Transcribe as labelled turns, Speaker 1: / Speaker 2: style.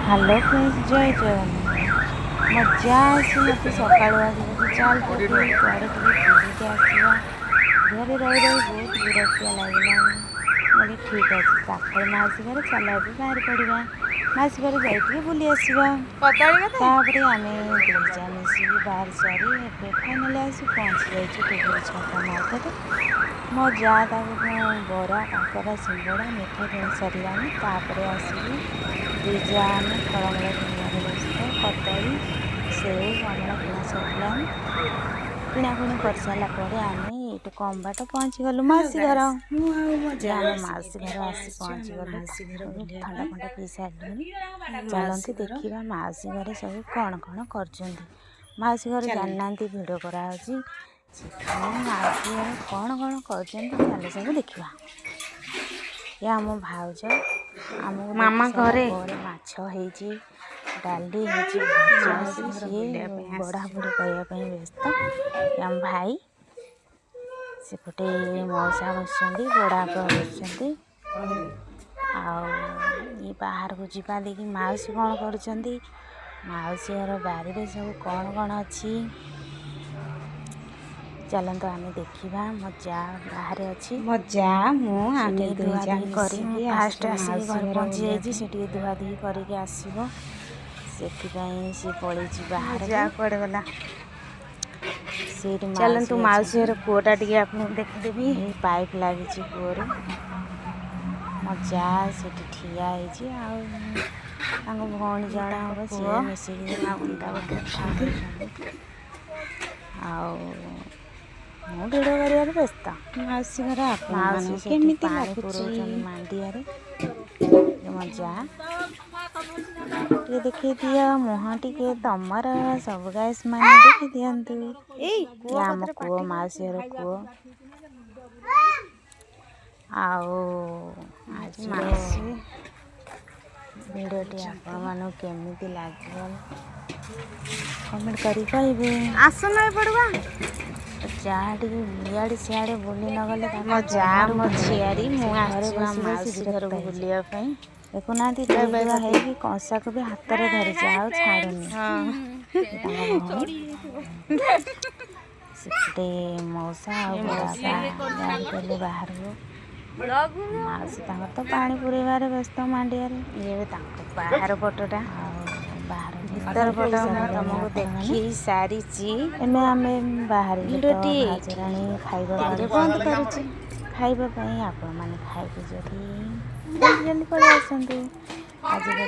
Speaker 1: Hello friends, ଜୟ ଜଗନ୍ନାଥ। ମଜା ଆସି ମୋତେ ସକାଳୁ ଆସିକି ଚାଲ ଟିକେ କୁଆଡ଼େ ଟିକେ ବୁଲିକି ଆସିବା। ଘରେ ରହି ରହି ବହୁତ ବିରକ୍ତିଆ ଲାଗିଲାଣି। ମୁଁ କହିଲି ଠିକ୍ ଅଛି, ପାଖରେ ମାଉସୀ ଘରେ, ଚାଲ ଏବେ ବାହାରି ପଡ଼ିବା, ମାଉସୀ ଘରେ ଯାଇ ଟିକେ ବୁଲି ଆସିବା। ତାପରେ ଆମେ ଦୁଇ ଯା ମିଶିକି ବାହାରି ସାରି ଏବେ ଫାଇନାଲି ଆସି ପହଞ୍ଚି ଯାଇଛୁ ଟୁବୁରି ଛକ ମାର୍କେଟ। ମୋ ଯା ତାକୁ ବରା, କାକରା, ସିଙ୍ଗଡ଼ା, ମିଠା କିଣି ସାରିଲାଣି। ତାପରେ ଆସିକି ଦୁଇ ଯା ଆମେ ଫଳମୂଳ କିଣିବାରେ ବ୍ୟସ୍ତ। କଦଳୀ, ସେଉ, କମଳା କିଣା ସରିଲାଣି। କିଣାକିଣି କରିସାରିଲା ପରେ ଆମେ ଏଇଠୁ କମ୍ ବାଟ ପହଞ୍ଚିଗଲୁ
Speaker 2: ହ୍ୟାଲୋ
Speaker 1: ମାଉସୀ ଘର।
Speaker 2: ଗାଇସ୍, ମୁଁ ଆଉ ମୋ
Speaker 1: ଇଏ
Speaker 2: ଯା
Speaker 1: ଆମ
Speaker 2: ମିଶିକି
Speaker 1: ମାଉସୀ
Speaker 2: ଏବେ
Speaker 1: ଘର
Speaker 2: ପଳେଇ
Speaker 1: ଆସି
Speaker 2: ଆସିଛୁ ଆମ
Speaker 1: ପହଞ୍ଚିଗଲୁ।
Speaker 2: ମାଉସୀ ଘର ବୁଲିବା
Speaker 1: ଥଣ୍ଡା
Speaker 2: ପାଇଁ।
Speaker 1: ଫଣ୍ଡା ପିଇ ସାରିଲୁଣି।
Speaker 2: ଏଇ ମାଉସୀ
Speaker 1: ଚାଲନ୍ତୁ
Speaker 2: ଘର।
Speaker 1: ଦେଖିବା ମାଉସୀ ଘରେ ସବୁ କ'ଣ କ'ଣ କରୁଛନ୍ତି। ମାଉସୀ ଘରେ
Speaker 2: ଚାଲନ୍ତୁ।
Speaker 1: ଜାଣିନାହାନ୍ତି ଭିଡ଼ିଓ କରାହେଉଛି, ସେଥିପାଇଁ ମାଉସୀ ଘରେ କ'ଣ କ'ଣ କରୁଛନ୍ତି ଚାଲ ସବୁ ଦେଖିବା। ଏ ଆମ ଭାଉଜ ଆମକୁ ଦେଖି
Speaker 2: ମାମା
Speaker 1: ସାରିଲା
Speaker 2: ଘରେ
Speaker 1: ପରେ ମାଛ ହେଇଛି, ଡାଲି ହେଇଛି, ଭଜା
Speaker 2: ମାଉସୀ
Speaker 1: ହେଇଛି,
Speaker 2: ଘର
Speaker 1: ସିଏ
Speaker 2: ବୁଲିବା ପାଇଁ
Speaker 1: ବଢ଼ା
Speaker 2: ଆସିଛୁ।
Speaker 1: ବୁଢ଼ି କରିବା ପାଇଁ ବ୍ୟସ୍ତ। ଏ ଆମ ଭାଇ, ସେପଟେ ମଉସା ବସିଛନ୍ତି, ବଡ଼ବାପା ବସିଛନ୍ତି। ଆଉ ଇଏ ବାହାରକୁ ଯିବା ଦେଖି ମାଉସୀ କ'ଣ କରୁଛନ୍ତି, ମାଉସୀ ଘର ବାରିରେ ସବୁ କ'ଣ କ'ଣ ଅଛି, ଚାଲନ୍ତୁ ଆମେ ଦେଖିବା। ମୋ ଯା ବାହାରେ ଅଛି,
Speaker 2: ମୋ ଯା, ମୁଁ,
Speaker 1: ସେ
Speaker 2: ଆମେ
Speaker 1: ଟିକେ
Speaker 2: ଦୁଇ ଯା
Speaker 1: ଧୁଆଧୁଇ କରି, ମୁଁ
Speaker 2: ମିଶିକି
Speaker 1: ଫାଷ୍ଟ
Speaker 2: ଆସିଛୁ
Speaker 1: ଆସିକି
Speaker 2: ମାଉସୀ
Speaker 1: ଘରେ
Speaker 2: ଘର
Speaker 1: ପହଞ୍ଚି
Speaker 2: ବୁଲିବା
Speaker 1: ଯାଇଛି।
Speaker 2: ପାଇଁ।
Speaker 1: ସେ ଟିକେ ଧୁଆଧୁଇ କରିକି ଆସିବ, ସେଥିପାଇଁ ସେ ପଳେଇଛି
Speaker 2: ମୋ ଯା
Speaker 1: ବାହାରକୁ।
Speaker 2: କୁଆଡ଼େ ଗଲା?
Speaker 1: ସେଇଠି ମାଉସୀ
Speaker 2: ଚାଲନ୍ତୁ, ମାଉସୀ
Speaker 1: ଅଛନ୍ତି।
Speaker 2: ଘର କୂଅଟା ଟିକେ ଆପଣଙ୍କୁ ଦେଖିଦେବି।
Speaker 1: ଏଇ ପାଇପ୍ ଲାଗିଛି କୂଅରୁ। ମୋ ଯା ସେଠି ଠିଆ ହେଇଛି ଆଉ ତାଙ୍କ ଭଉଣୀ
Speaker 2: ଇଏ
Speaker 1: ଜଣେ
Speaker 2: ତାଙ୍କ
Speaker 1: ହେବ,
Speaker 2: କୂଅ।
Speaker 1: ସିଏ ମିଶିକି
Speaker 2: ମା ବୃନ୍ଦା ବୋଧେ
Speaker 1: କଥା
Speaker 2: ଅଛନ୍ତି।
Speaker 1: ହେଉଛନ୍ତି ଆଉ ମୁଁ ଭିଡ଼ିଓ କରିବାରେ ବ୍ୟସ୍ତ।
Speaker 2: ମାଉସୀ ଘର
Speaker 1: ମାଉସୀ
Speaker 2: ଆପଣମାନଙ୍କୁ
Speaker 1: ସେଠି
Speaker 2: କେମିତି
Speaker 1: ପାଣି
Speaker 2: ଲାଗୁଛି?
Speaker 1: ପୁରଉଛନ୍ତି ମାଣ୍ଡିଆରେ। ମୋ ଯା ଟିକେ ଦେଖେଇ ଦିଅ ମୁହଁ ଟିକେ ତମର, ସବୁ ଗାଇସ୍ ମାନେ ଦେଖି ଦିଅନ୍ତୁ।
Speaker 2: ଏଇ
Speaker 1: ଇଏ
Speaker 2: କୂଅ
Speaker 1: ଆମ
Speaker 2: କତିରେ
Speaker 1: କୂଅ,
Speaker 2: ପାଟି
Speaker 1: ମାଉସୀ
Speaker 2: କରୁଛୁ
Speaker 1: ଘର
Speaker 2: ଭାଇ।
Speaker 1: କୂଅ। ଆଉ ଆଜିର
Speaker 2: ମାଉସୀ
Speaker 1: ଭିଡ଼ିଓଟି
Speaker 2: ଅଛନ୍ତି।
Speaker 1: ଆପଣମାନଙ୍କୁ କେମିତି ଲାଗିବ କମେଣ୍ଟ କରି କହିବେ।
Speaker 2: ଆସୁନ ଏପଟକୁ।
Speaker 1: ଯାହା ଟିକେ ଇଆଡ଼େ ସିଆଡ଼େ ବୁଲି ନଗଲେ
Speaker 2: ମୋ
Speaker 1: ତାକୁ
Speaker 2: ଯା,
Speaker 1: ଜମାରୁ
Speaker 2: ମୋ
Speaker 1: ଭଲ
Speaker 2: ଝିଆରୀ,
Speaker 1: ଲାଗେନି।
Speaker 2: ମୁଁ
Speaker 1: ସେ ଘରେ
Speaker 2: ଆସିଛୁ ଆମ
Speaker 1: ବସି ବସି
Speaker 2: ମାଉସୀ
Speaker 1: ବିରକ୍ତ
Speaker 2: ଘରକୁ
Speaker 1: ହେଇଯିବ।
Speaker 2: ବୁଲିବା ପାଇଁ।
Speaker 1: ଦେଖୁନାହାନ୍ତି,
Speaker 2: ବାଏ
Speaker 1: ଧୁଇ
Speaker 2: ବାଏ
Speaker 1: ଧୁଆ
Speaker 2: କରିଦେ।
Speaker 1: ହେଇକି କଂସାକୁ ବି ହାତରେ ଧରିଛି ଆଉ ଛାଡ଼ୁନି।
Speaker 2: ହଁ।
Speaker 1: ଏ ତାଙ୍କ ଭଉଣୀ। ସେପଟେ ମଉସା ଆଉ
Speaker 2: ଏ
Speaker 1: ବଡ଼ବାପା
Speaker 2: ମଉସା।
Speaker 1: ବାହାରି ବାହାରକୁ। ମାଉସୀ ତାଙ୍କର ତ ପାଣି ପୁରେଇବାରେ ବ୍ୟସ୍ତ ମାଣ୍ଡିଆରେ।
Speaker 2: ଇଏ ତାଙ୍କ ବାହାର ପଟଟା।
Speaker 1: ଆଉ ବାହାର
Speaker 2: ଭିତର
Speaker 1: ଦେଖି
Speaker 2: ପଟ ମୁଁ
Speaker 1: ସାରିଲେଣି
Speaker 2: ତମକୁ
Speaker 1: ଆପଣମାନେ।
Speaker 2: ଦେଖେଇ ସାରିଛି।
Speaker 1: ଏବେ ଆମେ ବାହାରିଲୁ ତ
Speaker 2: ଭିଡ଼ିଓଟି
Speaker 1: ଭାଉଜ
Speaker 2: ଏଇଠି
Speaker 1: ରାଣୀ ଖାଇବା
Speaker 2: ଏତିକିରେ
Speaker 1: ପାଇଁ,
Speaker 2: ବନ୍ଦ କରୁଛି।
Speaker 1: ଖାଇବା ପାଇଁ। ଆପଣମାନେ ଖାଇକି ଯଦି ଜଲ୍ଦି ଜଲ୍ଦି ପଳେଇ ଆସନ୍ତୁ। ଆଜିର